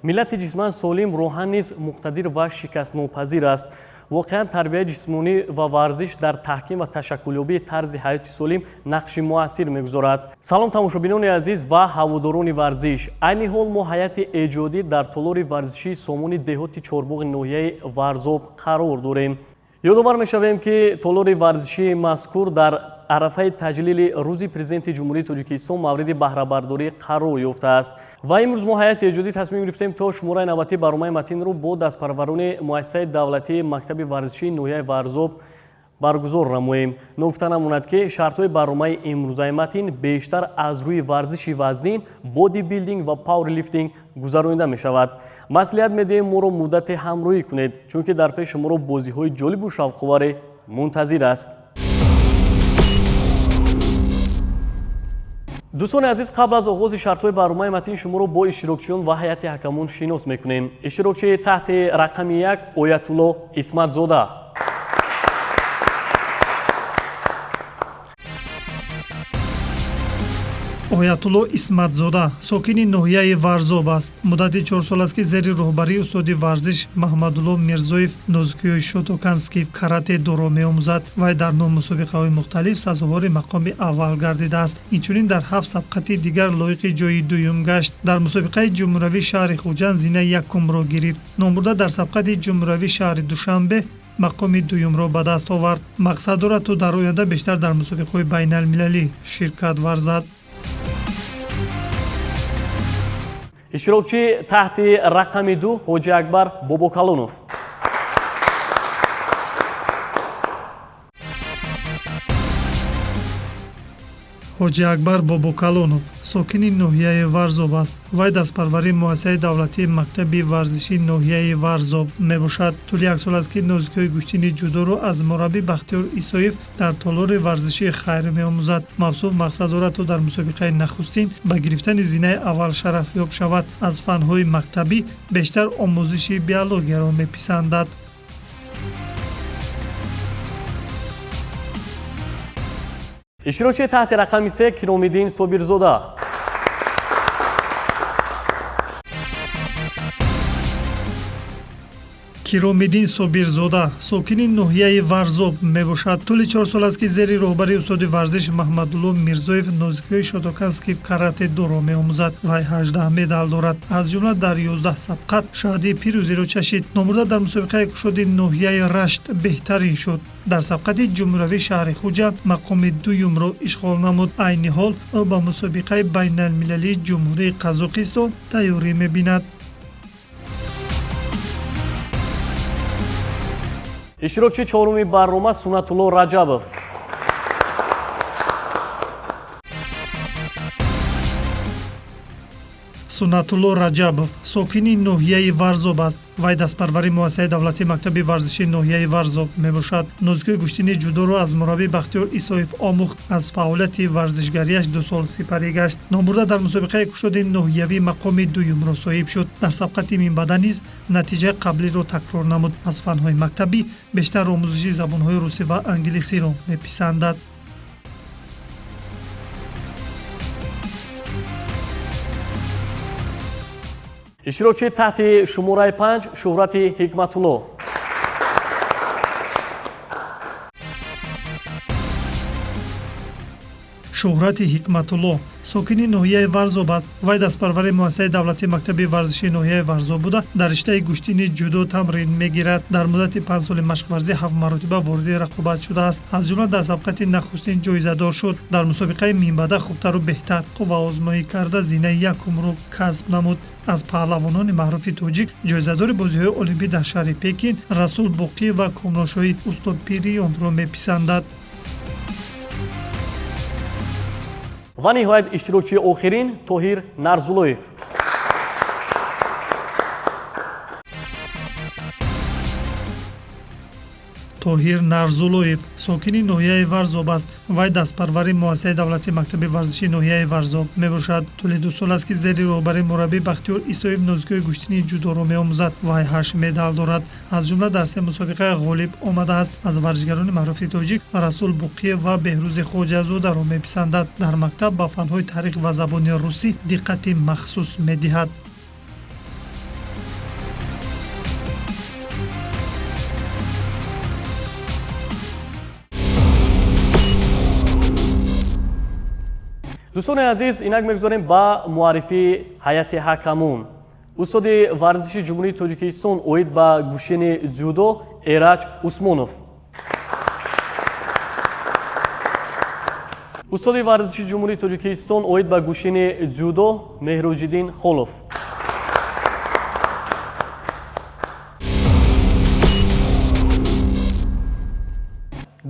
Миллати ҷисман солим рӯҳан низ муқтадир ва шикастнопазир аст. Воқеан тарбияи ҷисмонӣ ва варзиш дар таҳким ва ташаккулёбии тарзи ҳаёти солим нақши муассир мегузорад. Салом тамошобинони азиз ва ҳаводорони варзиш. Айни ҳол мо ҳайати эҷодӣ дар толори варзишии Сомони деҳоти Чорбоғи ноҳияи Варзоб қарор дорем. Ёдовар мешавем, ки толори варзишии мазкур дар арафаи таҷлили рӯзи президенти Ҷумҳурии Тоҷикистон мавриди баҳрабардорӣ қарор ёфтааст. Ва имрӯз мо ҳайати эҷодӣ тасмим гирифтем, то шумораи навбатии барномаи матинро бо дастпарварони муассисаи давлатии мактаби варзишии ноҳияи Варзоб баргузор намоем. Ногуфта намонад, ки шартҳои барномаи имрӯзаи матин бештар аз рӯи варзиши вазнин, бодибилдинг ва пауэрлифтинг гузаронида мешавад. Маслиҳат медиҳем моро муддате ҳамроҳӣ кунед, чунки дар пеши шуморо бозиҳои ҷолибу шавқоваре мунтазир аст. Дӯстони азиз, қабл аз оғози шартҳои барномаи матин шуморо бо иштирокчиён ва ҳайати ҳакамон шинос мекунем. Иштирокчии таҳти рақами 1 Оятулло Исматзода. Оятулло Исматзода сокини ноҳияи Варзоб аст. Муддати 4 сол аст, ки зери роҳбарии устоди варзиш Маҳмадулло Мирзоев нозукиҳои шотоканский карате доро меомӯзад. Вай дар 9 мусобиқаҳои мухталиф сазовори мақоми аввал гардидааст. Инчунин дар 7 сабқати дигар лоиқи ҷои дуюм гашт. Дар мусобиқаи ҷумҳуравии шаҳри Хуҷанд зинаи якумро гирифт. Номбурда дар сабқати ҷумҳуравии шаҳри Душанбе мақоми дуюмро ба даст овард. Мақсад дорад, то дар оянда бештар дар мусобиқаҳои байналмилалӣ ширкат варзад. Иштирокчии таҳти рақами 2 Ҳоҷи Акбар Бобокалонов. Ҳоҷи Акбар Бобокалонов сокини ноҳияи Варзоб аст. Вай дастпарвари муассисаи давлатии мактаби варзишии ноҳияи Варзоб мебошад. Тӯли як сол аст, ки нозукиҳои гӯштини ҷудоро аз мураббӣ Бахтиёр Исоев дар толори варзишии Хайр меомӯзад. Мавсуф мақсад дорад, то дар мусобиқаи нахустин ба гирифтани зинаи аввал шарафёб шавад. Аз фанҳои мактабӣ бештар омӯзиши биологияро меписандад. Иштирокчии таҳти рақами 3 Киромиддин Собирзода. Киромиддин Собирзода сокини ноҳияи Варзоб мебошад. Тӯли 4 сол аст, ки зери роҳбарии устоди варзиш Маҳмадулло Мирзоев нозукиҳои шотоканский карате доро меомӯзад. Вай 18 медал дорад. Аз ҷумла дар 11 сабқат шаҳди пирӯзиро чашид. Номбурда дар мусобиқаи кушоди ноҳияи Рашт беҳтарин шуд. Дар сабқати ҷумҳуравии шаҳри Хуҷанд мақоми дуюмро ишғол намуд. Айни ҳол ӯ ба мусобиқаи байналмилалии Ҷумҳурии Қазоқистон тайёрӣ мебинад. Иштирокчии чоруми барнома Суннатулло Раҷабов. Суннатулло Раҷабов сокини ноҳияи Варзоб аст. Вай дастпарвари муассисаи давлатии мактаби варзишии ноҳияи Варзоб мебошад. Нозукиҳои гӯштини ҷудоро аз мураббӣ Бахтиёр Исоев омӯхт. Аз фаъолияти варзишгарияш 2 сол сипарӣ гашт. Номбурда дар мусобиқаи кушоди ноҳиявӣ мақоми дуюмро соҳиб шуд. Дар сабқати минбаъда низ натиҷаи қаблиро такрор намуд. Аз фанҳои мактабӣ бештар омӯзиши забонҳои русӣ ва англисиро меписандад. Иштирокчии таҳти шумораи 5 Шуҳрати Ҳикматулло. Шуҳрати Ҳикматулло сокини ноҳияи Варзоб аст. Вай дастпарвари муассисаи давлатии мактаби варзишии ноҳияи Варзоб буда, дар риштаи гӯштини ҷудо тамрин мегирад. Дар муддати 5 соли машқварзӣ 7 маротиба вориди рақобат шудааст. Аз ҷумла дар сабқати нахустин ҷоизадор шуд. Дар мусобиқаи минбаъда хубтару беҳтар қувваозмоӣ карда зинаи якумро касб намуд. Аз паҳлавонони маъруфи тоҷик ҷоизадори бозиҳои олимпӣ дар шаҳри Пекин Расул Боқиев ва Комроншоҳи устод Пирионро меписандад. Ва ниҳоят иштирокчии охирин Тоҳир Нарзуллоев. Тоҳир Нарзуллоев сокини ноҳияи Варзоб аст. Вай дастпарвари муассисаи давлатии мактаби варзишии ноҳияи Варзоб мебошад. Тӯли 2 сол аст, ки зери роҳбарии мураббӣ Бахтиёр Исоев нозукиҳои гӯштини ҷудоро меомӯзад. Вай 8 медал дорад. Аз ҷумла дар 3 мусобиқа ғолиб омадааст. Аз варзишгарони маъруфи тоҷик Расул Буқиев ва Беҳрӯзи Хоҷазодаро меписандад. Дар мактаб ба фанҳои таърих ва забони русӣ диққати махсус медиҳад. Дӯстони азиз, инак мегузорем ба муаррифии ҳайати ҳакамон. Устоди варзиши Ҷумҳурии Тоҷикистон оид ба гӯштини дзюдо Эраҷ Усмонов. Устоди варзиши Ҷумҳурии Тоҷикистон оид ба гӯштини дзюдо Меҳроҷиддин Холов.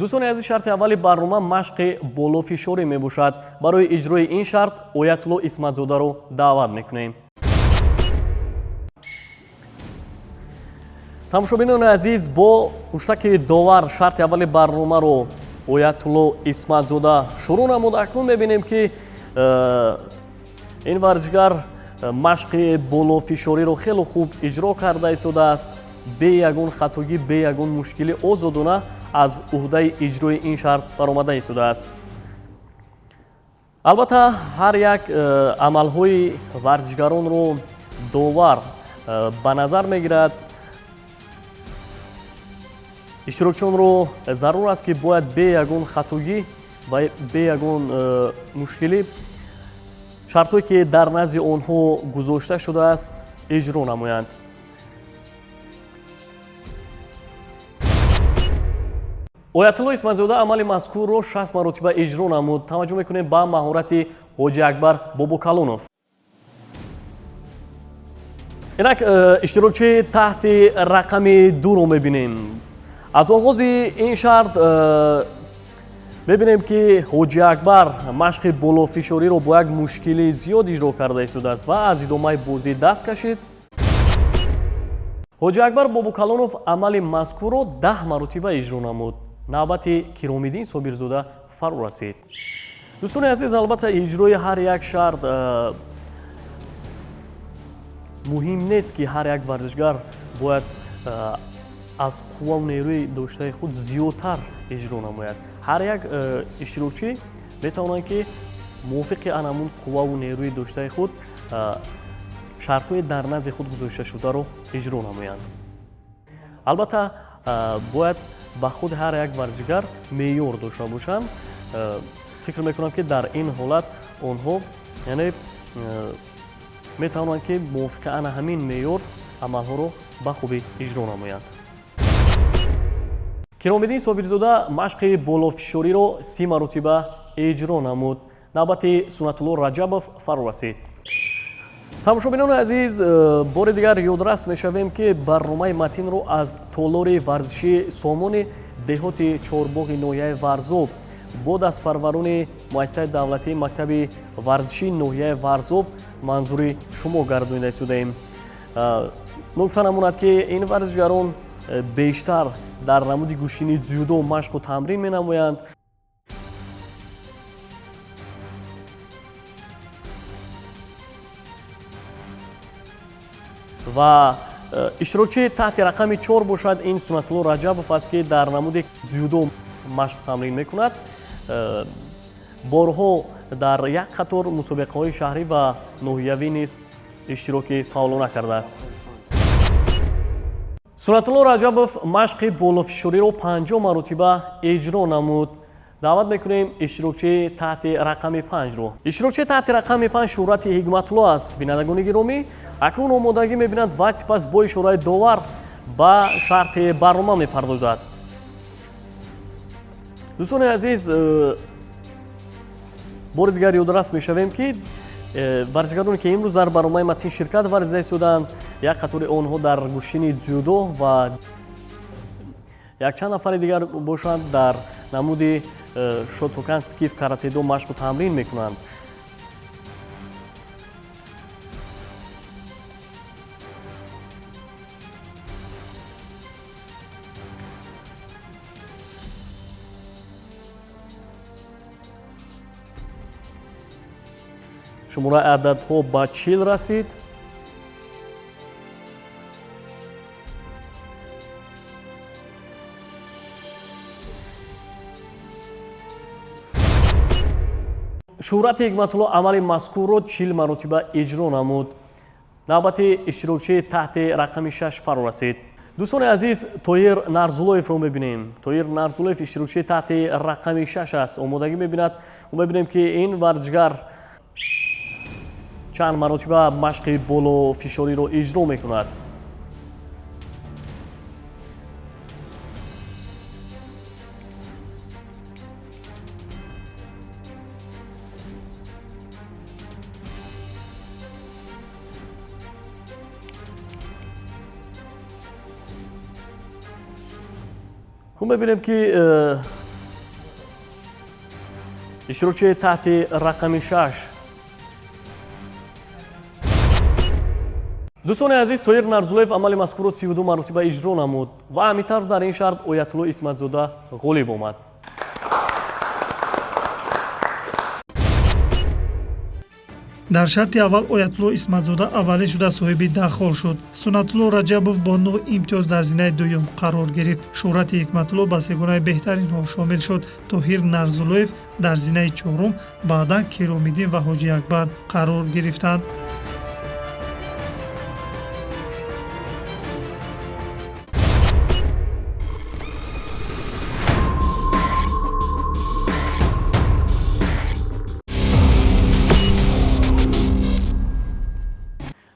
Дӯстони азиз, шарти аввали барнома машқи болофишорӣ мебошад. Барои иҷрои ин шарт Оятулло Исматзодаро даъват мекунем. Тамошобинони азиз, бо ҳуштаки довар шарти аввали барномаро Оятулло Исматзода шурӯъ намуд. Акнун мебинем, ки ин варзишгар машқи болофишориро хеле хуб иҷро карда истодааст. Бе ягон хатогӣ, бе ягон мушкилӣ озодона аз уҳдаи иҷрои ин шарт баромада истодааст. Албатта, ҳар як амалҳои варзишгаронро довар ба назар мегирад. Иштирокчионро зарур аст, ки бояд бе ягон хатогӣ ва бе ягон мушкилӣ шартҳое, ки дар назди онҳо гузошта шудааст, иҷро намоянд. Оятулло Исматзода амали мазкурро 60 маротиба иҷро намуд. Таваҷҷӯҳ мекунем ба маҳорати Ҳоҷи Акбар Бобокалонов. Инак иштирокчии таҳти рақами 2-ро мебинем. Аз оғози ин шарт мебинем, ки Ҳоҷи Акбар машқи болофишориро бо як мушкили зиёд иҷро карда истодааст ва аз идомаи бозӣ даст кашид. Ҳоҷи Акбар Бобокалонов амали мазкурро 10 маротиба иҷро намуд. Навбати Киромиддин Собирзода фаро расид. Дӯстони азиз, албатта, иҷрои ҳар як шарт муҳим нест, ки ҳар як варзишгар бояд аз қуввау нерӯи доштаи худ зиёдтар иҷро намояд. Ҳар як иштирокчӣ метавонанд, ки мувофиқи анамун қувваву нерӯи доштаи худ шартҳои дар назди худ гузошташударо иҷро намоянд. Албатта, бояд ба худ ҳар як варзишгар меъёр дошта бошанд. Фикр мекунам, ки дар ин ҳолат онҳо, яъне, метавонанд, ки мувофиқи ана ҳамин меъёр амалҳоро ба хубӣ иҷро намоянд. Киромиддин Собирзода машқи болофишориро 30 маротиба иҷро намуд. Навбати Сунатулло Раҷабов фаро расид. Тамошобинони азиз, бори дигар ёдрас мешавем, ки барномаи матинро аз толори варзишии Сомони деҳоти Чорбоғи ноҳияи Варзоб бо дастпарварони муассисаи давлатии мактаби варзишии ноҳияи Варзоб манзури шумо гардонида истодаем. Нукта намонад, ки ин варзишгарон бештар дар намуди гӯштини дзюдо машқу тамрин менамоянд. Ва иштирокчии таҳти рақами 4 бошад, ин Сунатулло Раҷабов аст, ки дар намуди дзюдо машқу тамрин мекунад. Борҳо дар як қатор мусобиқаҳои шаҳрӣ ва ноҳиявӣ низ иштироки фаъолона кардааст. Сунатулло Раҷабов машқи болофишориро 50 маротиба иҷро намуд. Даъват мекунем иштирокчии таҳти рақами 5-ро. Иштирокчии таҳти рақами 5 Шӯҳрати Ҳикматулло аст. Бинандагони гиромӣ, акнун омодагӣ мебинад ва сипас бо ишораи довар ба шарти барнома мепардозад. Дӯстони азиз, бори дигар ёдрас мешавем, ки варзишгароне, ки имрӯз дар барномаи матин ширкат варзида истоданд, як қатори онҳо дар гӯштини дзюдо ва якчанд нафари дигар бошанд дар намуди шотокан скиф каратедо машқу тамрин мекунанд. Шумораи ададҳо ба 40 расид. Шӯҳрати Ҳикматулло амали мазкурро 40 маротиба иҷро намуд. Навбати иштирокчии таҳти рақами 6 фаро расид. Дӯстони азиз, Тоҳир Нарзулоевро мебинем. Тоҳир Нарзулоев иштирокчии таҳти рақами 6 аст. Омодагӣ мебинад. Мебинем, ки ин варзишгар Чанд маротиба машқи болофишориро иҷро мекунад. Хуб, мебинем, ки иштирокчии таҳти рақами 6. Дӯстони азиз, Тоҳир Нарзулоев амали мазкурро 32 маротиба иҷро намуд ва ҳамин тавр дар ин шарт Оятулло Исматзода ғолиб омад. Дар шарти аввал Оятулло Исматзода аввалин шуда соҳиби 10 хол шуд. Суннатулло Раҷабов бо 9 имтиёз дар зинаи дуюм қарор гирифт. Шӯҳрати Ҳикматулло ба сегонаи беҳтаринҳо шомил шуд. Тоҳир Нарзулоев дар зинаи чорум, баъдан Киромиддин ва Ҳоҷи Акбар қарор гирифтанд.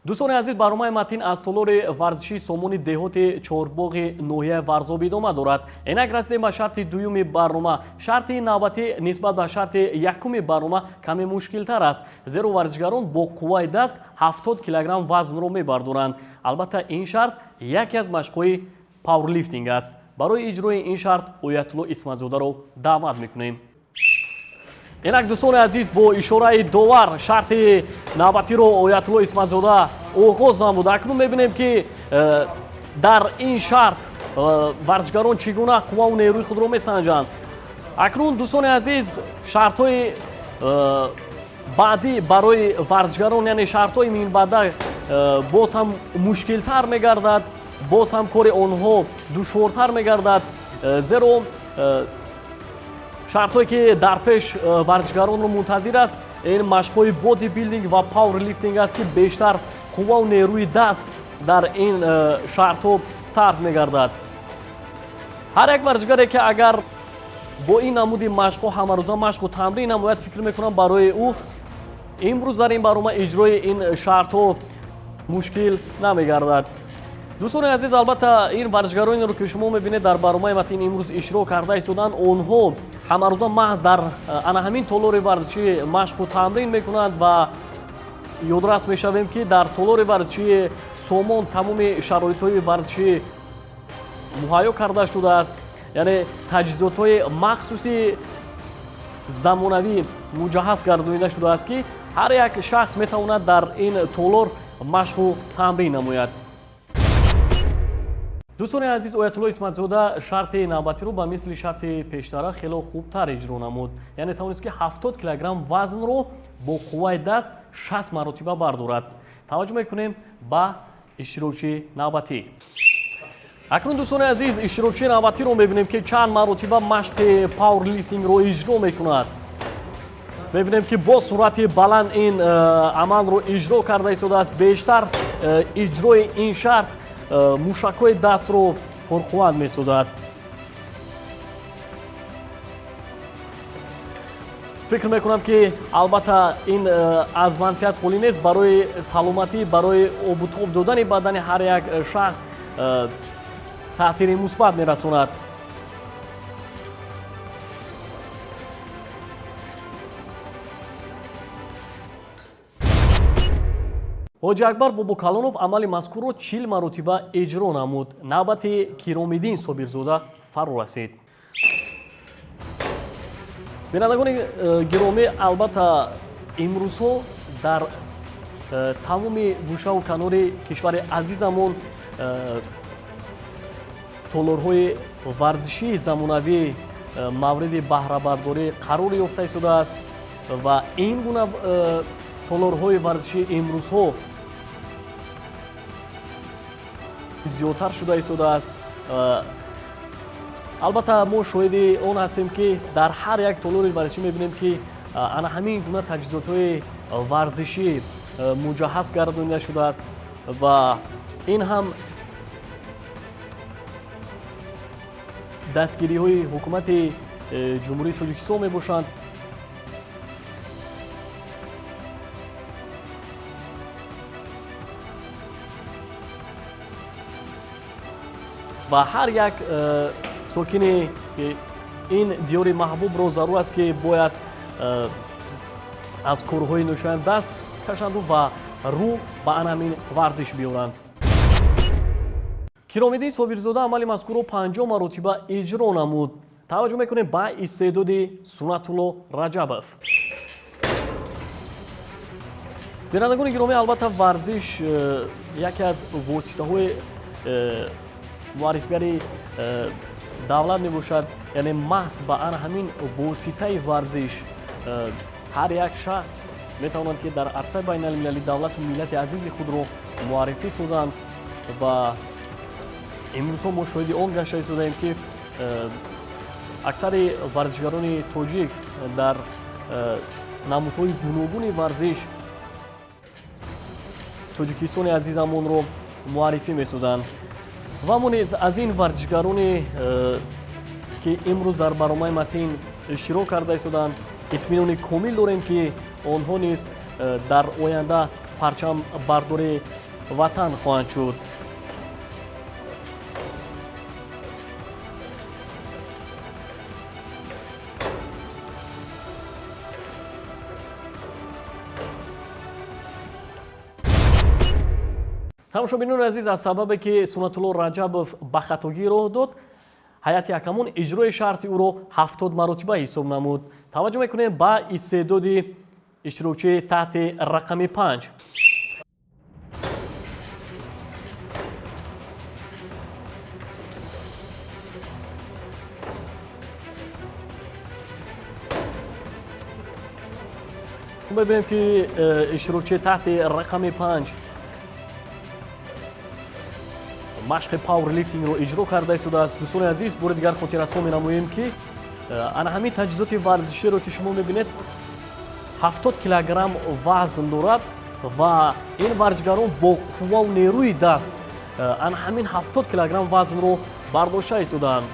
Дӯстони азиз, барномаи Матин аз толори варзишии Сомони деҳоти Чорбоғи ноҳияи Варзоб идома дорад. Инак расидем ба шарти дуюми барнома. Шарти навбатӣ нисбат ба шарти якуми барнома каме мушкилтар аст, зеро варзишгарон бо қувваи даст 70 килограмм вазнро мебардоранд. Албатта, ин шарт яке аз машқҳои пауэрлифтинг аст. Барои иҷрои ин шарт Оятулло Исматзодаро даъват мекунем. Инак, дӯстони азиз, бо ишораи довар шарти навбатиро Оятулло Исматзода оғоз намуд. Акнун мебинем, ки дар ин шарт варзишгарон чӣ гуна қувваву нерӯи худро месанҷанд. Акнун, дӯстони азиз, шартҳои баъдӣ барои варзишгарон, яъне шартҳои минбаъда боз ҳам мушкилтар мегардад, боз ҳам кори онҳо душвортар мегардад, зеро шартҳое ки дар пеш варзишгаронро мунтазир аст, ин машқҳои бодибилдинг ва пауэрлифтинг аст, ки бештар қувваву нерӯи даст дар ин шартҳо сарф мегардад. Ҳар як варзишгаре, ки агар бо ин намуди машқҳо ҳамарӯза машқу тамрин намояд, фикр мекунам, барои ӯ имрӯз дар ин барнома иҷрои ин шартҳо мушкил намегардад. Дӯстони азиз, албатта, ин варзишгаронеро, ки шумо мебинед, дар барномаи Матин имрӯз иштирок карда истоданд, онҳо ҳамарӯза маҳз дар ана ҳамин толори варзишӣ машқу тамрин мекунанд ва ёдрас мешавем, ки дар толори варзишии Сомон тамоми шароитҳои варзишӣ муҳайё карда шудааст, яъне таҷҳизотҳои махсуси замонавӣ муҷаҳҳаз гардонида шудааст, ки ҳар як шахс метавонад дар ин толор машқу тамрин намояд. Дӯстони азиз, Оятулло Исматзода шарти навбатиро ба мисли шарти пештара хело хубтар иҷро намуд, яъне тавонист, ки 70 килограмм вазнро бо қувваи даст 60 маротиба бардорад. Таваҷҷӯҳ мекунем ба иштирокчии навбатӣ. Акнун, дӯстони азиз, иштирокчии навбатиро мебинем, ки чанд маротиба машқи пауэрлифтингро иҷро мекунад. Мебинем, ки бо суръати баланд ин амалро иҷро карда истодааст. Бештар иҷрои ин шарт мушакҳои дастро пурқувват месозад. Фикр мекунам, ки албатта ин аз манфиат холӣ нест барои саломатӣ, барои обутоб додани бадани ҳар як шахс таъсири мусбат мерасонад. Ҳоҷи Акбар Бобокалонов амали мазкурро 40 маротиба иҷро намуд. Навбати Киромиддин Собирзода фаро расид. Бинандагони гиромӣ, албатта, имрӯзҳо дар тамоми гӯшаву канори кишвари азизамон толорҳои варзишии замонавӣ мавриди баҳрабардорӣ қарор ёфта истодааст ва ин гуна толорҳои варзишӣ имрӯзҳо зиёдтар шуда истодааст. Албатта, мо шоҳиди он ҳастем, ки дар ҳар як толори варзишӣ мебинем, ки ана ҳамин гуна таҷҳизотҳои варзишӣ муҷаҳҳаз гардонида шудааст ва ин ҳам дастгириҳои ҳукумати Ҷумҳурии Тоҷикистон мебошанд. Ва ҳар як сокини ин диёри маҳбубро зарур аст, ки бояд аз корҳои ношоям даст кашанду ва рӯ ба ан ҳамин варзиш биёранд. Киромиддин Собирзода амали мазкурро 50 маротиба иҷро намуд. Таваҷҷӯҳ мекунем ба истеъдоди Сунатулло Раҷабов. Бинандагони гиромӣ, албатта варзиш яке аз воситаҳои муаррифигари давлат мебошад. Яъне маҳз ба ан ҳамин воситаи варзиш ҳар як шахс метавонанд, ки дар арсаи байналмилалӣ давлату миллати азизи худро муаррифӣ созанд. Ва имрӯзҳо мо шоҳиди он гашта истодаем, ки аксари варзишгарони тоҷик дар намудҳои гуногуни варзиш Тоҷикистони азизамонро муаррифӣ месозанд. Ва мо низ аз ин варзишгароне, ки имрӯз дар барномаи Матин иштирок карда истоданд, итминони комил дорем, ки онҳо низ дар оянда парчам бардори ватан хоҳанд шуд. Тамошобинони азиз, аз сабабе ки Сунатулло Раҷабов ба хатогӣ роҳ дод, ҳайати ҳакамон иҷрои шарти ӯро 70 маротиба ҳисоб намуд. Таваҷҷӯҳ мекунем ба истеъдоди иштирокчии таҳти рақами 5. Мебинем, ки иштирокчии таҳти рақами 5 машқи пауэрлифтингро иҷро карда истодааст. Дӯстони азиз, бори дигар хотиррасон менамоем, ки ана ҳамин таҷҳизоти варзиширо, ки шумо мебинед, 70 килограмм вазн дорад ва ин варзишгарон бо қуввау нерӯи даст ана ҳамин 70 килограмм вазнро бардошта истодаанд.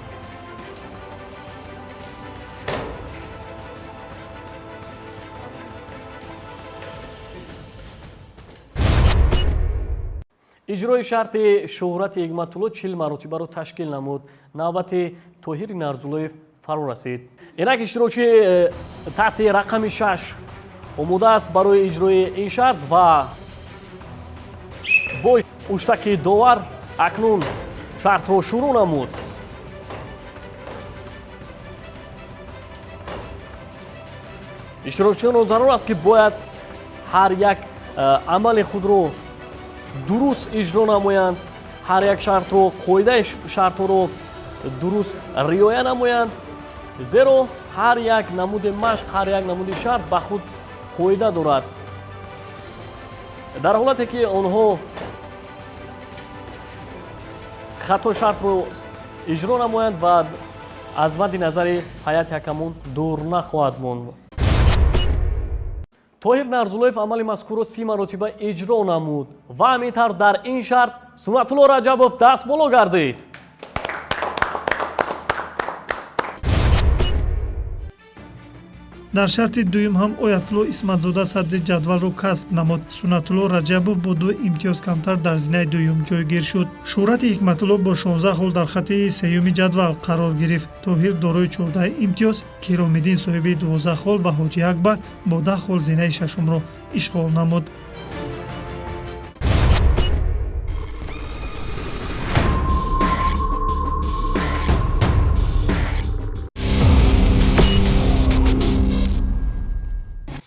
Иҷрои шарти Шӯҳрати Ҳикматулло 40 маротибаро ташкил намуд. Навбати Тоҳири Нарзуллоев фаро расид. Инак иштирокчи таҳти рақами 6 омода аст барои иҷрои ин шарт ва бо уштаки довар акнун шартро шурӯъ намуд. Иштирокчиёнро зарур аст, ки бояд ҳар як амали худро дуруст иҷро намоянд, ҳар як шартро, қоидаи шартҳоро дуруст риоя намоянд, зеро ҳар як намуди машқ, ҳар як намуди шарт ба худ қоида дорад. Дар ҳолате ки онҳо хато шартро иҷро намоянд ва аз мадди назари ҳайати ҳакамон дур нахоҳад монд. Тоҳир Нарзуллоев амали мазкурро 30 маротиба иҷро намуд ва ҳамин тавр дар ин шарт Сунатулло Раҷабов даст боло гардид. Дар шарти дуюм ҳам Оятулло Исматзода садри ҷадвалро касб намуд. Сунатулло Раҷабов бо 2 имтиёз камтар дар зинаи дуюм ҷойгир шуд. Шӯҳрати Ҳикматулло бо 16 хол дар хати сеюми ҷадвал қарор гирифт. Тоҳир дорои 14 имтиёз, Киромиддин соҳиби 12 хол ва Ҳоҷи Акбар бо 10 хол зинаи шашумро ишғол намуд.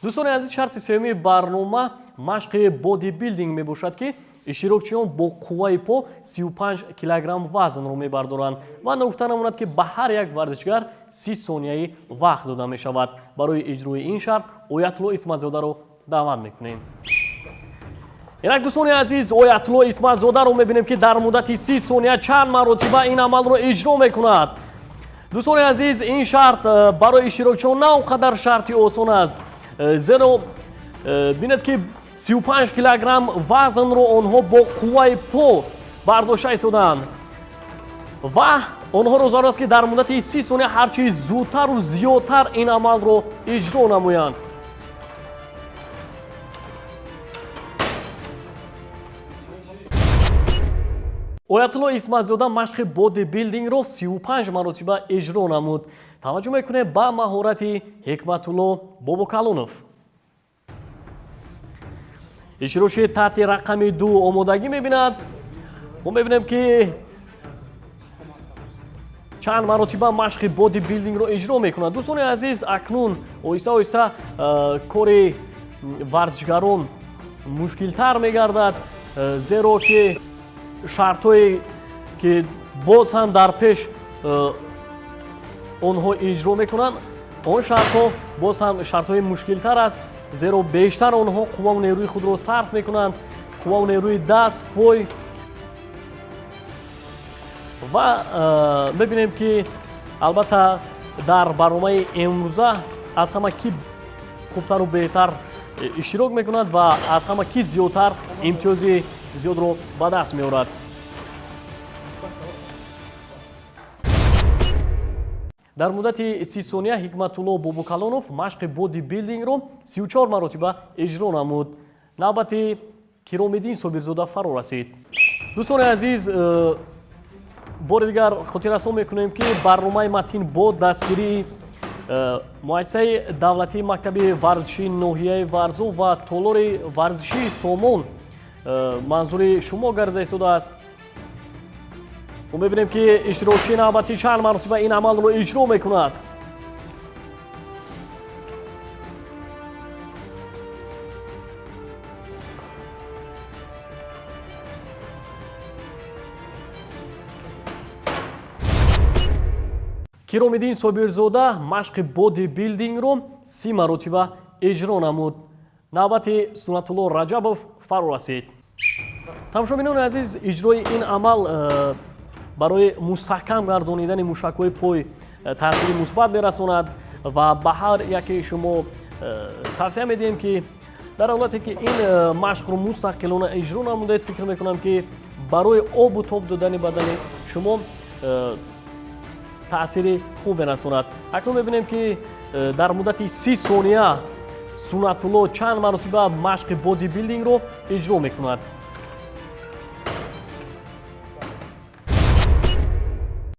Дӯстони азиз, шарти сеюми барнома машқи бодибилдинг мебошад, ки иштирокчиён бо қувваи по 35 килограмм вазнро мебардоранд ва ногуфта намонад, ки ба ҳар як варзишгар 30 сонияи вақт дода мешавад. Барои иҷрои ин шарт Оятулло Исматзодаро даъват мекунем. Инак дӯстони азиз, Оятулло Исматзодаро мебинем, ки дар муддати 30 сония чанд маротиба ин амалро иҷро мекунад. Дӯстони азиз, ин шарт барои иштирокчиён на он қадар шарти осон аст, зеро бинед, ки 35 килограмм вазнро онҳо бо қувваи по бардошта истодаанд ва онҳоро зарур аст, ки дар муддати 30 сония ҳарчи зудтару зиёдтар ин амалро иҷро намоянд. Оятулло Исматзода машқи бодибилдингро 35 маротиба иҷро намуд. Таваҷҷӯҳ мекунем ба маҳорати Ҳикматулло Бобокалонов. Иштирокчии таҳти рақами 2 омодагӣ мебинад. Мо мебинем, ки чанд маротиба машқи бодибилдингро иҷро мекунад. Дӯстони азиз, акнун оҳиста оҳиста кори варзишгарон мушкилтар мегардад, зеро ки шартҳое ки боз ҳам дар пеш онҳо иҷро мекунанд, он шартҳо боз ҳам шартҳои мушкилтар аст, зеро бештар онҳо қувваву нерӯи худро сарф мекунанд, қувваву нерӯи даст, пой. Ва мебинем, ки албатта дар барномаи имрӯза аз ҳама ки хубтару беҳтар иштирок мекунад ва аз ҳама ки зиёдтар имтиёзи зиёдро ба даст меорад. Дар муддати 30 сония Ҳикматулло Бобокалонов машқи бодибилдингро 34 маротиба иҷро намуд. Навбати Киромиддин Собирзода фаро расид. Дӯстони азиз, бори дигар хотиррасон мекунем, ки барномаи Матин бо дастгирии муассисаи давлатии мактаби варзишии ноҳияи Варзоб ва толори варзишии Сомон манзури шумо гардида истодааст. Мо мебинем, ки иштирокчии навбатӣ чанд маротиба ин амалро иҷро мекунад. Киромиддин Собирзода машқи бодибилдингро 30 маротиба иҷро намуд. Навбати Сунатулло Раҷабов фаро расид. Тамошобинони азиз, иҷрои ин амал барои мустаҳкам гардонидани мушакҳои пой таъсири мусбат мерасонад ва ба ҳар яке шумо тавсия медиҳем, ки дар ҳолате ки ин машқро мустақилона иҷро намудед, фикр мекунам, ки барои обу тоб додани бадани шумо таъсири хуб мерасонад. Акнун мебинем, ки дар муддати 30 сония Сунатулло чанд маротиба машқи бодибилдингро иҷро мекунад.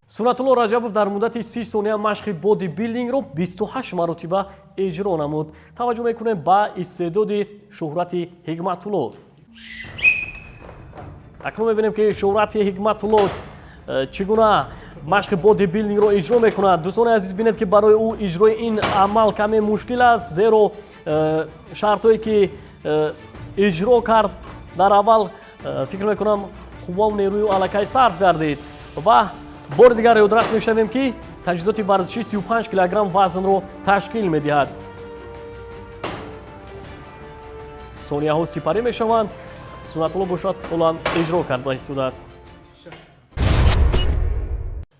Сунатулло Раҷабов дар муддати 30 сония машқи бодибилдингро 28 маротиба иҷро намуд. Таваҷҷӯҳ мекунем ба истеъдоди Шӯҳрати Ҳикматулло. Акнун мебинем, ки Шӯҳрати Ҳикматулло чӣ гуна машқи бодибилдингро иҷро мекунад. Дӯстони азиз, бинед, ки барои ӯ иҷрои ин амал каме мушкил аст, зеро шартҳое ки иҷро кард дар аввал, фикр мекунам, қувваву нерӯи ӯ аллакай сарф гардид. Ва бори дигар ёдрас мешавем, ки таҷҳизоти варзишӣ 35 килограмм вазнро ташкил медиҳад. Сонияҳо сипарӣ мешаванд. Сунатулло бошад ҳолан иҷро карда истодааст.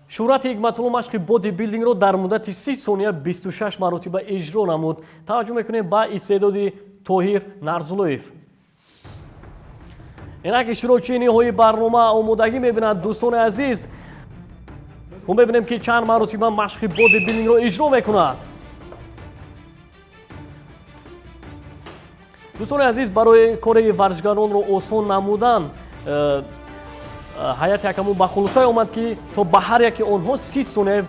Шӯҳрати Ҳикматулло машқи бодибилдингро дар муддати 30 сония 26 маротиба иҷро намуд. Таваҷҷӯҳ мекунем ба истеъдоди Тоҳир Нарзуллоев. Инак иштирокчии ниҳоии барнома омодагӣ мебинад. Дӯстони азиз, мо мебинем, ки чанд маротиба машқи бодибилдингро иҷро мекунад. Дӯстони азиз, барои кори варзишгаронро осон намудан ҳайати ҳакамон ба хулосае омад, ки то ба ҳар яке онҳо 30 сония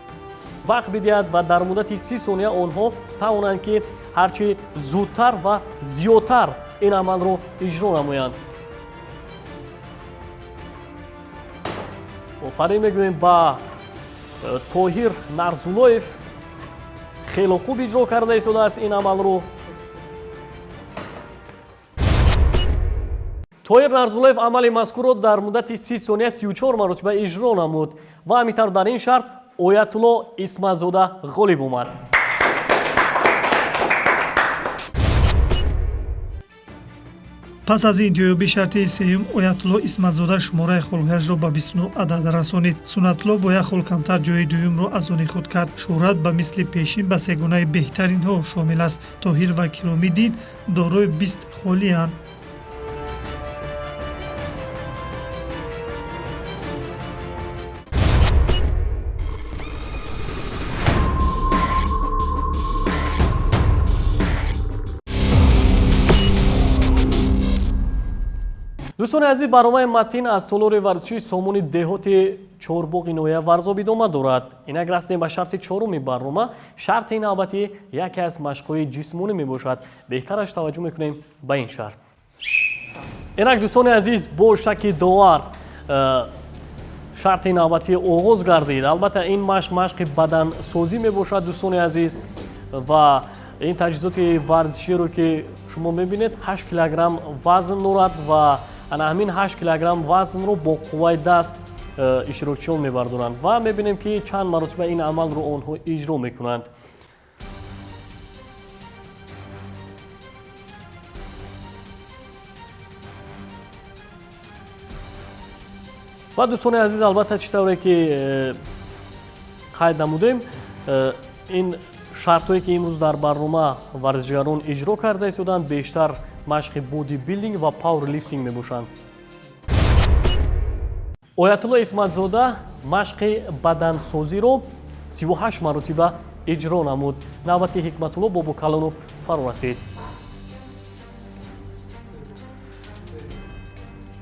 вақт бидиҳад ва дар муддати 30 сония онҳо тавонанд, ки ҳарчи зудтар ва зиёдтар ин амалро иҷро намоянд. Офарин мегӯем ба Тоҳир Нарзуллоев, хело хуб иҷро карда истодааст ин амалро. Тоҳир Нарзуллоев амали мазкурро дар муддати 30 сония 34 маротиба иҷро намуд ва ҳамин тавр дар ин шарт Оятулло Исматзода ғолиб омад. Пас аз интиҳоёбии шарти сеюм Оятулло Исматзода шумораи холҳояшро ба 29 адад расонид. Сунатулло бо як хол камтар ҷои дуюмро аз они худ кард. Шӯҳрат ба мисли пешин ба сегонаи беҳтаринҳо шомил аст. Тоҳир ва Киромиддин дорои 20 холианд. Дӯстони азиз, барномаи Матин аз толори варзишии Сомони деҳоти Чорбоғи ноҳияи Варзоб идома дорад. Инак расидем ба шарти чоруми барнома. Шарти навбатӣ яке аз машқҳои ҷисмонӣ мебошад. Беҳтараш таваҷҷӯҳ мекунем ба ин шарт. Инак дӯстони азиз, бо шаки довар шарти навбатӣ оғоз гардид. Албатта ин машқ машқи бадансозӣ мебошад, дӯстони азиз, ва ин таҷҳизоти варзиширо ки шумо мебинед 8 килограмм вазн дорад ва ана ҳамин 8 килограмм вазнро бо қувваи даст иштирокчиён мебардоранд ва мебинем ки чанд маротиба ин амалро онҳо иҷро мекунанд. Ва дӯстони азиз, албатта чӣ тавре ки қайд намудем, ин шартҳое ки имрӯз дар барнома варзишгарон иҷро карда истоданд, бештар машқи бодибилдинг ва пауэрлифтинг мебошанд. Оятулло Исматзода машқи бадансозиро 38 маротиба иҷро намуд. Навбати Ҳикматулло Бобокалонов фаро расид.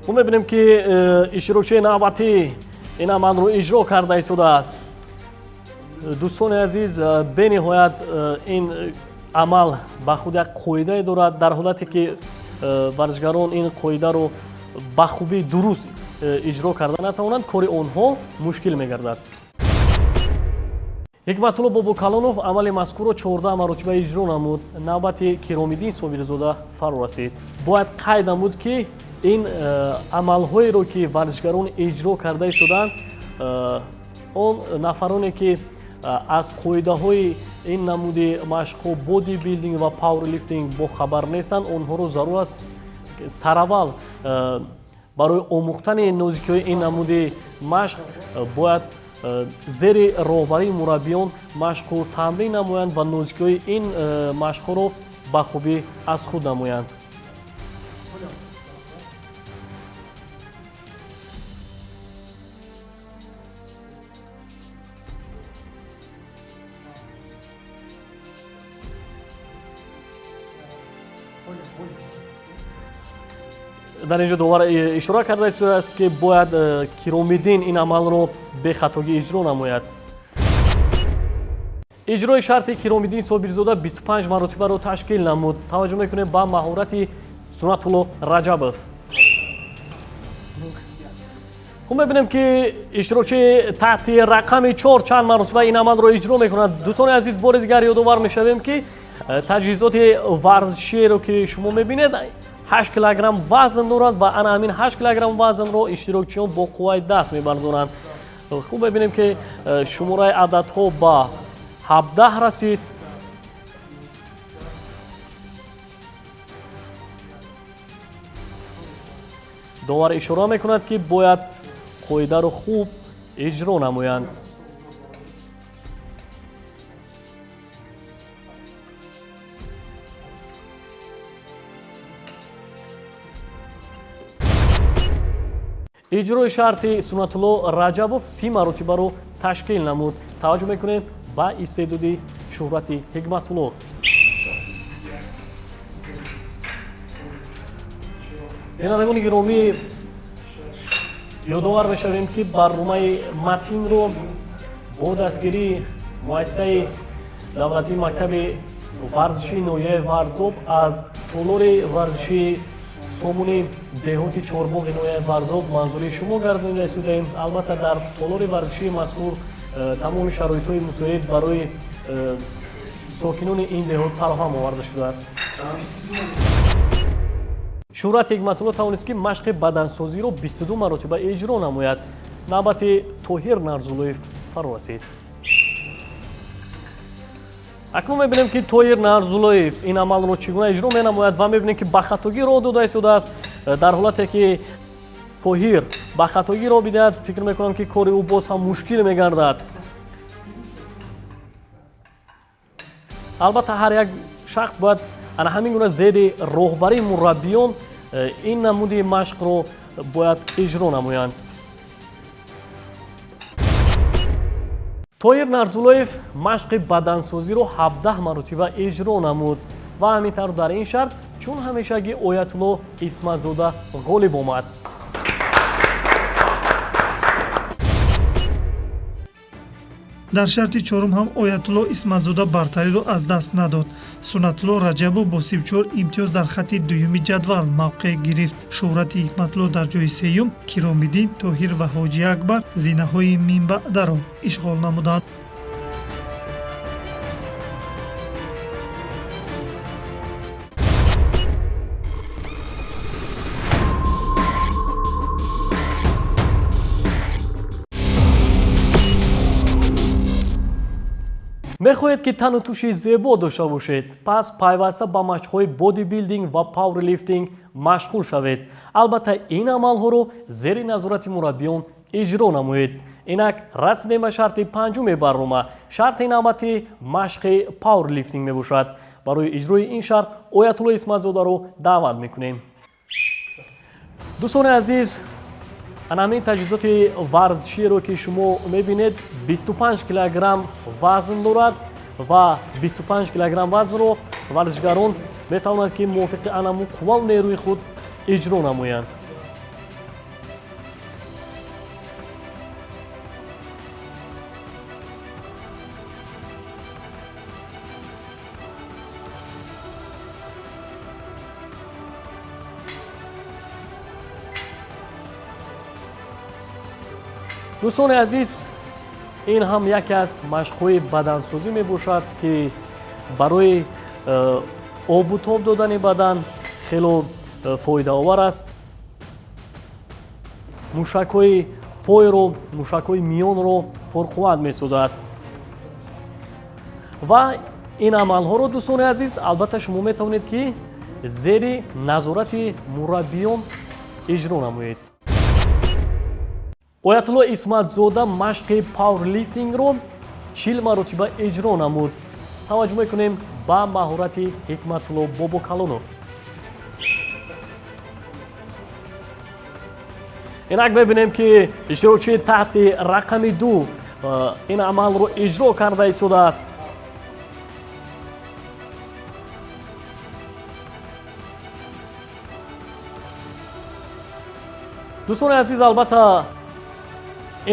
Мо мебинем ки иштирокчии навбатӣ ин амалро иҷро карда истодааст. Дӯстони азиз, бениҳоят ин амал ба худ як қоидае дорад. Дар ҳолате ки варзишгарон ин қоидаро ба хубӣ дуруст иҷро карда натавонанд, кори онҳо мушкил мегардад. Ҳикматулло Бобокалонов амали мазкурро 14 маротиба иҷро намуд. Навбати Киромиддин Собирзода фаро расид. Бояд қайд намуд ки ин амалҳоеро ки варзишгарон иҷро карда истоданд, он нафароне ки аз қоидаҳои ин намуди машқҳо бодибилдинг ва пауэрлифтинг бохабар нестанд, онҳоро зарур аст сараввал барои омӯхтани нозикиҳои ин намуди машқ бояд зери роҳбарии мураббиён машқу тамрин намоянд ва нозикиҳои ин машқҳоро ба хубӣ аз худ намоянд. Дар ин ҷо довар ишора карда истодааст ки бояд Киромиддин ин амалро бехатогӣ иҷро намояд. Иҷрои шарти Киромиддин Собирзода 25 маротибаро ташкил намуд. Таваҷҷӯҳ мекунем ба маҳорати Сунатулло Раҷабов. Хуб, мебинем ки иштирокчии таҳти рақами 4 чанд маротиба ин амалро иҷро мекунад. Дӯстони азиз, бори дигар ёдовар мешавем ки таҷҳизоти варзишиеро ки шумо мебинед 8 килограмм вазн дорад ва ана ҳамин 8 килограмм вазнро иштирокчиён бо қувваи даст мебардоранд. Хуб, мебинем ки шумораи ададҳо ба 17 расид. Довар ишора мекунад ки бояд қоидаро хуб иҷро намоянд. Иҷрои шарти Сунатулло Раҷабов 30 маротибаро ташкил намуд. Таваҷҷӯҳ мекунем ба истеъдоди Шӯҳрати Ҳикматулло. Бинандагони гиромӣ, ёдовар мешавем ки барномаи Матинро бо дастгирии муассисаи давлатии мактаби варзишии ноҳияи Варзоб аз толори варзишии Сомони деҳоти Чорбоғи ноҳияи Варзоб манзури шумо гардонида истодаем. Албатта дар толори варзишии мазкур тамоми шароитҳои мусоид барои сокинони ин деҳот фароҳам оварда шудааст. Шӯҳрат Ҳикматулло тавонист ки машқи бадансозиро 22 маротиба иҷро намояд. Навбати Тоҳир Нарзуллоев фаро расид. Акнун мебинем ки Тоҳир Нарзуллоев ин амалро чӣ гуна иҷро менамояд ва мебинем ки ба хатогӣ роҳ дода истодааст. Дар ҳолате ки Тоҳир ба хатогӣ роҳ бидиҳад, фикр мекунам ки кори ӯ боз ҳам мушкил мегардад. Албатта ҳар як шахс бояд ана ҳамин гуна зери роҳбарии мураббиён ин намуди машқро бояд иҷро намоянд. Тоҳир Нарзуллоев машқи бадансозиро 17 маротиба иҷро намуд. Ва ҳамин тавр дар ин шарт чун ҳамешагӣ Оятулло Исматзода ғолиб омад. Дар шарти чорум ҳам Оятулло Исматзода бартариро аз даст надод. Суннатулло Раҷабов бо 34 имтиёз дар хатти дуюми ҷадвал мавқеъ гирифт. Шӯҳрати Ҳикматулло дар ҷои сеюм, Киромиддин, Тоҳир ва Ҳоҷи Акбар зинаҳои минбаъдаро ишғол намуданд. Мехоҳед, ки тану туши зебо дошта бошед, пас пайваста ба машқҳои бодибилдинг ва пауэрлифтинг машғул шавед. Албатта, ин амалҳоро зери назорати мураббиён иҷро намоед. Инак расидем ба шарти панҷуми барнома. Шарти навбати машқи пауэрлифтинг мебошад. Барои иҷрои ин шарт Оятулло Исматзодаро даъват мекунем. Дӯстони азиз, ана ҳамин таҷҳизоти варзиширо, ки шумо мебинед, 25 килограмм вазн дорад ва 25 килограмм вазнро варзишгарон метавонанд, ки мувофиқи анаму қуввау нерӯи худ иҷро намоянд. Дӯстони азиз, ин ҳам яке аз машқҳои бадансозӣ мебошад, ки барои обу тоб додани бадан хело фоидаовар аст. Мушакҳои пойро, мушакҳои миёнро пурқувват месозад. Ва ин амалҳоро, дӯстони азиз, албатта шумо метавонед, ки зери назорати мураббиён иҷро намоед. Оятулло Исматзода машқи пауэрлифтингро 40 маротиба иҷро намуд. Таваҷҷӯҳ мекунем ба маҳорати Ҳикматулло Бобокалонов. Инак мебинем, ки иштирокчии таҳти рақами 2 ин амалро иҷро карда истодааст. Дӯстони азиз, албатта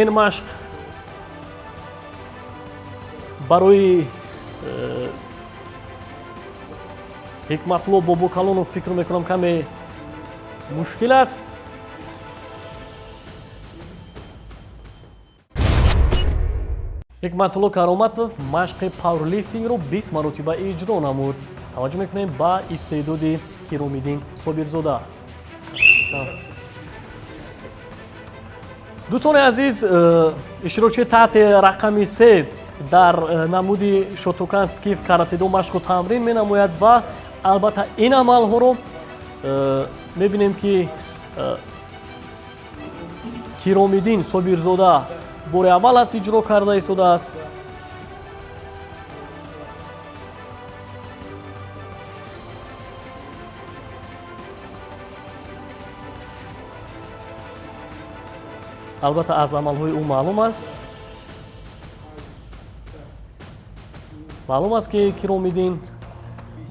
ин машқ барои Ҳикматулло Бобокалонов, фикр мекунам, каме мушкил аст. Ҳикматулло Кароматов машқи пауэрлифтингро 20 маротиба иҷро намуд. Таваҷҷӯҳ мекунем ба истеъдоди Киромиддин Собирзода. Дӯстони азиз, иштирокчии таҳти рақами 3 дар намуди шотокан скиф каратедо машқу тамрин менамояд ва албатта ин амалҳоро мебинем, ки Киромиддин Собирзода бори аввал аст иҷро карда истодааст. Албатта аз амалҳои ӯ маълум аст, маълум аст, ки Киромиддин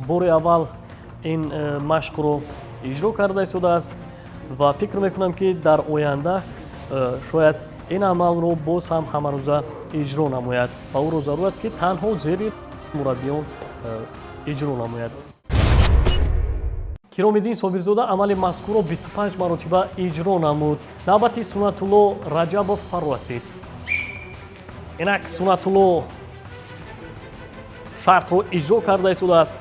бори аввал ин машқро иҷро карда истодааст ва фикр мекунам, ки дар оянда шояд ин амалро боз ҳам ҳамарӯза иҷро намояд ва ӯро зарур аст, ки танҳо зери мураббиён иҷро намояд. Киромиддин Собирзода амали мазкурро 25 маротиба иҷро намуд. Навбати Суннатулло Раҷабов фаро расид. Инак Суннатулло шартро иҷро карда истодааст.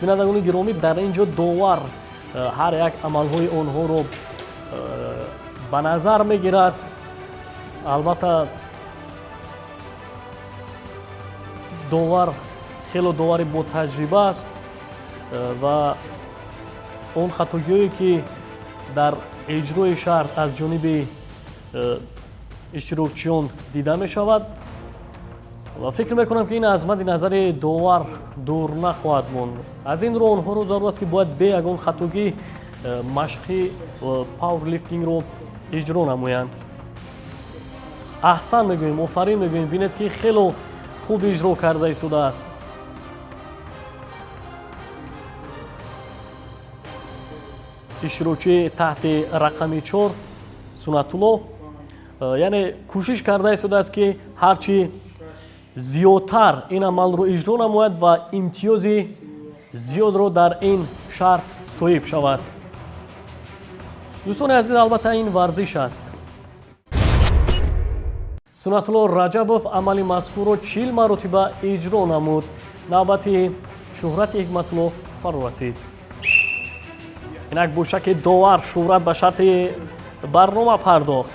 Бинандагони гиромӣ, дар ин ҷо довар ҳар як амалҳои онҳоро ба назар мегирад. Албатта довар хело довари ботаҷриба аст ва он хатогиҳое, ки дар иҷрои шарт аз ҷониби иштирокчиён дида мешавад, ва фикр мекунам, ки ин аз мадди назари довар дур нахоҳад монд. Аз ин рӯ онҳоро зарур аст, ки бояд бе ягон хатогӣ машқи пауэрлифтингро иҷро намоянд. Аҳсан мегӯем, офарин мегӯем. Бинед, ки хело хуб иҷро карда истодааст. Иштирокчии таҳти рақами 4 Сунатулло, яъне кӯшиш карда истодааст, ки ҳарчи зиёдтар ин амалро иҷро намояд ва имтиёзи зиёдро дар ин шарт соҳиб шавад. Дӯстони азиз, албатта, ин варзиш аст. Сунатулло Раҷабов амали мазкурро 40 маротиба иҷро намуд. Навбати Шӯҳрати Ҳикматулло фаро расид. Инак бошаки довар Шӯҳрат ба шарти барнома пардохт.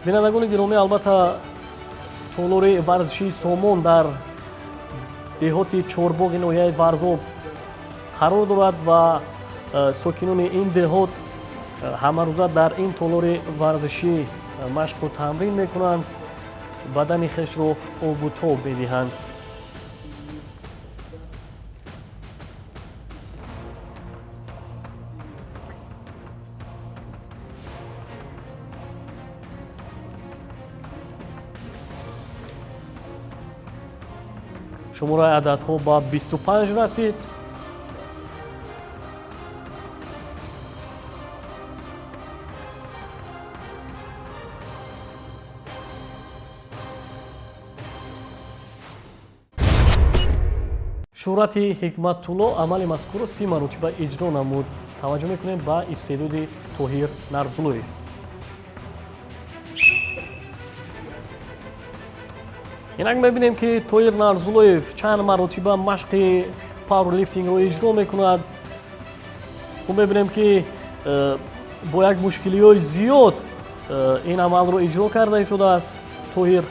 Бинандагони гиромӣ, албатта, толори варзишии Сомон дар деҳоти Чорбоғи ноҳияи Варзоб қарор дорад ва сокинони ин деҳот ҳамарӯза дар ин толори варзишӣ машқу тамрин мекунанд, бадани хешро обу тоб медиҳанд. Шумораи ададҳо ба 25 расид. Шӯҳрати Ҳикматулло амали мазкурро 30 маротиба иҷро намуд. Таваҷҷӯҳ мекунем ба истеъдоди Тоҳир Нарзуллоев. Инак мебинем, ки Тоҳир Нарзуллоев чанд маротиба машқи пауэрлифтингро иҷро мекунад. Хуб, мебинем, ки бо як мушкилиҳои зиёд ин амалро иҷро карда истодааст Тоҳир.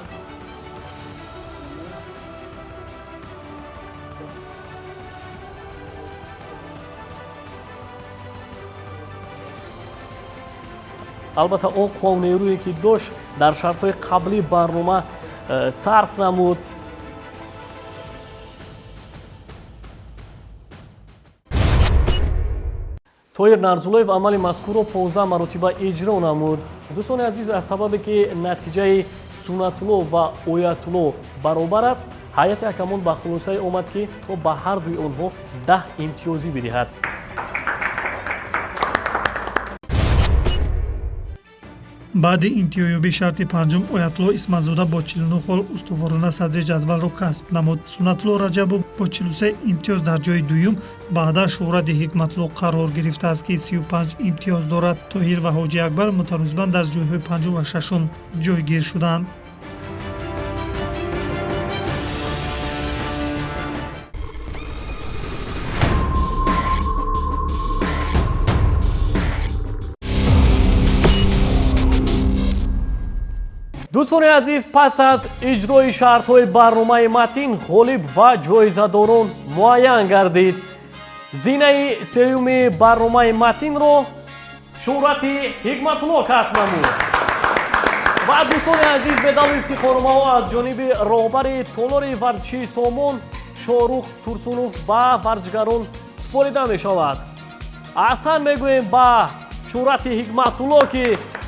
Албатта, он қуввау нерӯе, ки дошт, дар шартҳои қаблии барнома сарф намуд. Тоҳир Нарзуллоев амали мазкурро 15 маротиба иҷро намуд. Дӯстони азиз, аз сабабе ки натиҷаи Сунатулло ва Оятулло баробар аст, ҳайати ҳакамон ба хулосае омад, ки то ба ҳар дуи онҳо 10 имтиёзӣ бидиҳад. Баъди интиҳоёбии шарти панҷум Оятулло Исматзода бо 49 хол устуворона садри ҷадвалро касб намуд. Сунатулло Раҷабов бо 43 имтиёз дар ҷои дуюм, баъдан Шӯҳрати Ҳикматулло қарор гирифтааст, ки 35 имтиёз дорад. Тоҳир ва Ҳоҷи Акбар мутаносибан дар ҷойҳои панҷум ва шашум ҷойгир шуданд. Дӯстони азиз, пас аз иҷрои шартҳои барномаи матин ғолиб ва ҷоизадорон муайян гардид. Зинаи сеюми барномаи матинро Шӯҳрати Ҳикматулло касб намуд. Ва дӯстони азиз, медалу ифтихорномаҳо аз ҷониби роҳбари толори варзишии Сомон Шоҳрух Турсунов ба варзишгарон супорида мешавад. Аҳсан мегӯем ба Шӯҳрати Ҳикматулло, ки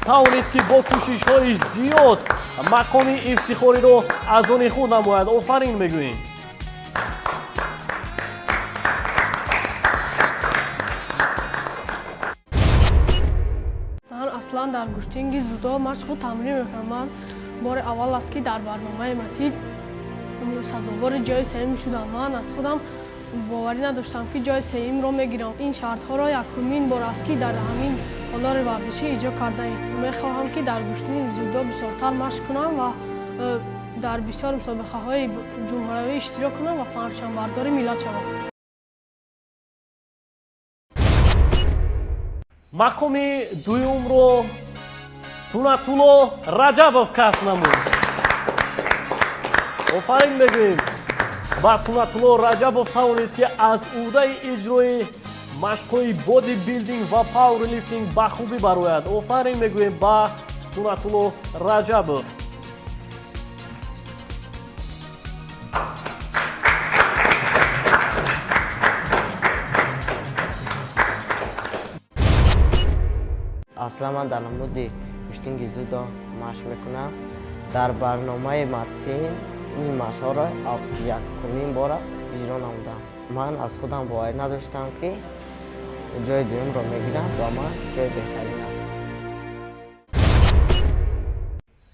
тавонист, ки бо кӯшишҳои зиёд мақоми ифтихориро аз они худ намояд. Офарин мегӯем. Ман аслан дар гӯштинги дзюдо машқу тамрин мекунам. Ман бори аввал аст, ки дар барномаи матин сазовори ҷои сеюм шудам. Ман аз худам боварӣ надоштам, ки ҷои сеюмро мегирам. Ин шартҳоро якумин бор аст, ки дар ҳамин толори варзишӣ иҷро кардаем. Мехоҳам, ки дар гӯштини дзюдо бисёртар машқ кунам ва дар бисёр мусобиқаҳои ҷумҳуриявӣ иштирок кунам ва парчамбардори миллат шавам. Мақоми дуюмро Сунатулло Раҷабов касб намуд. Офарин мегӯем ба Сунатулло Раҷабов, тавонист, ки аз ӯҳдаи иҷрои машқҳои бодибилдинг ва пауэрлифтинг ба хубӣ барояд. Офарин мегӯем ба Сунатулло Раҷабов. Аслан ман дар намуди гӯштинги дзюдо машқ мекунам. Дар барномаи Матин ин машқҳоро якумин бор аст иҷро намудам. Ман аз худам боварӣ надоштам, ки ҷои дуюмро мегирам ва ман ҷои беҳтарин аст.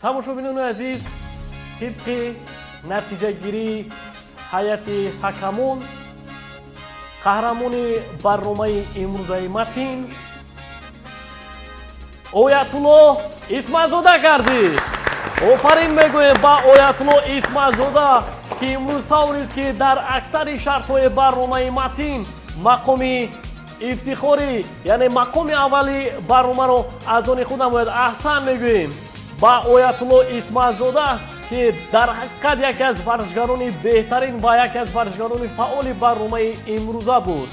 Тамошобинони азиз, тибқи натиҷагирии ҳайати ҳакамон, қаҳрамони барномаи имрӯзаи Матин Оятулло Исматзода гардид. Офарин мегӯем ба Оятулло Исматзода, ки имрӯз тавонист, ки дар аксари шартҳои барномаи Матин мақоми ифтихорӣ, яъне мақоми аввали барномаро аз они худ намояд. Аҳсан мегӯем ба Оятулло Исматзода, ки дар ҳақиқат яке аз варзишгарони беҳтарин ва яке аз варзишгарони фаъоли барномаи имрӯза буд.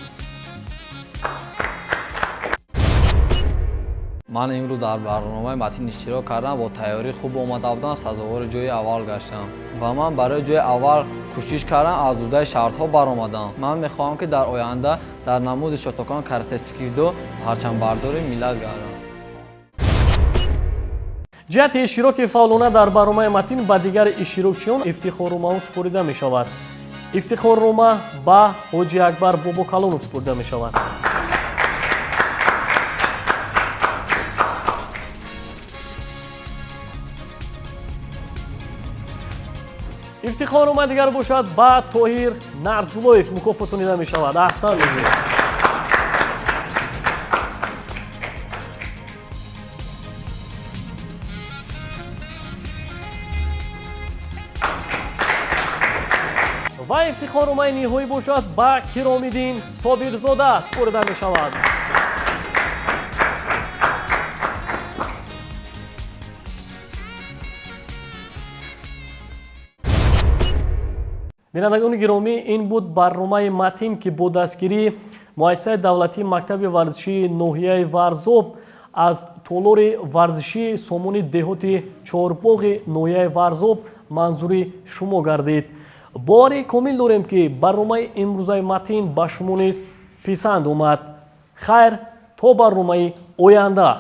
Ман имрӯз дар барномаи Матин иштирок кардам, бо тайёрии хуб омада будам, сазовори ҷои аввал гаштам ва ман барои ҷои аввал кӯшиш кардам, аз уҳдаи шартҳо баромадам. Ман мехоҳам, ки дар оянда дар намуди шотокан карате скифдо парчамбардори миллат гардам. Ҷиҳати иштироки фаъолона дар барномаи Матин ба дигар иштирокчиён ифтихорномаҳо супорида мешавад. Ифтихорнома ба Ҳоҷи Акбар Бобокалонов супорида мешавад. Ифтихорнома дигар бошад ба Тоҳир Нарзуллоев мукофотонида мешавад. Аҳсан мегӯем. Ва ифтихорномаи ниҳоӣ бошад ба Киромиддин Собирзода супорида мешавад. Бинандагони гиромӣ, ин буд барномаи Матин, ки бо дастгирии муассисаи давлатии мактаби варзишии ноҳияи Варзоб аз толори варзишии сомони деҳоти Чорбоғи ноҳияи Варзоб манзури шумо гардид. Боварӣ комил дорем, ки барномаи имрӯзаи Матин ба шумо низ писанд омад. Хайр, то барномаи оянда.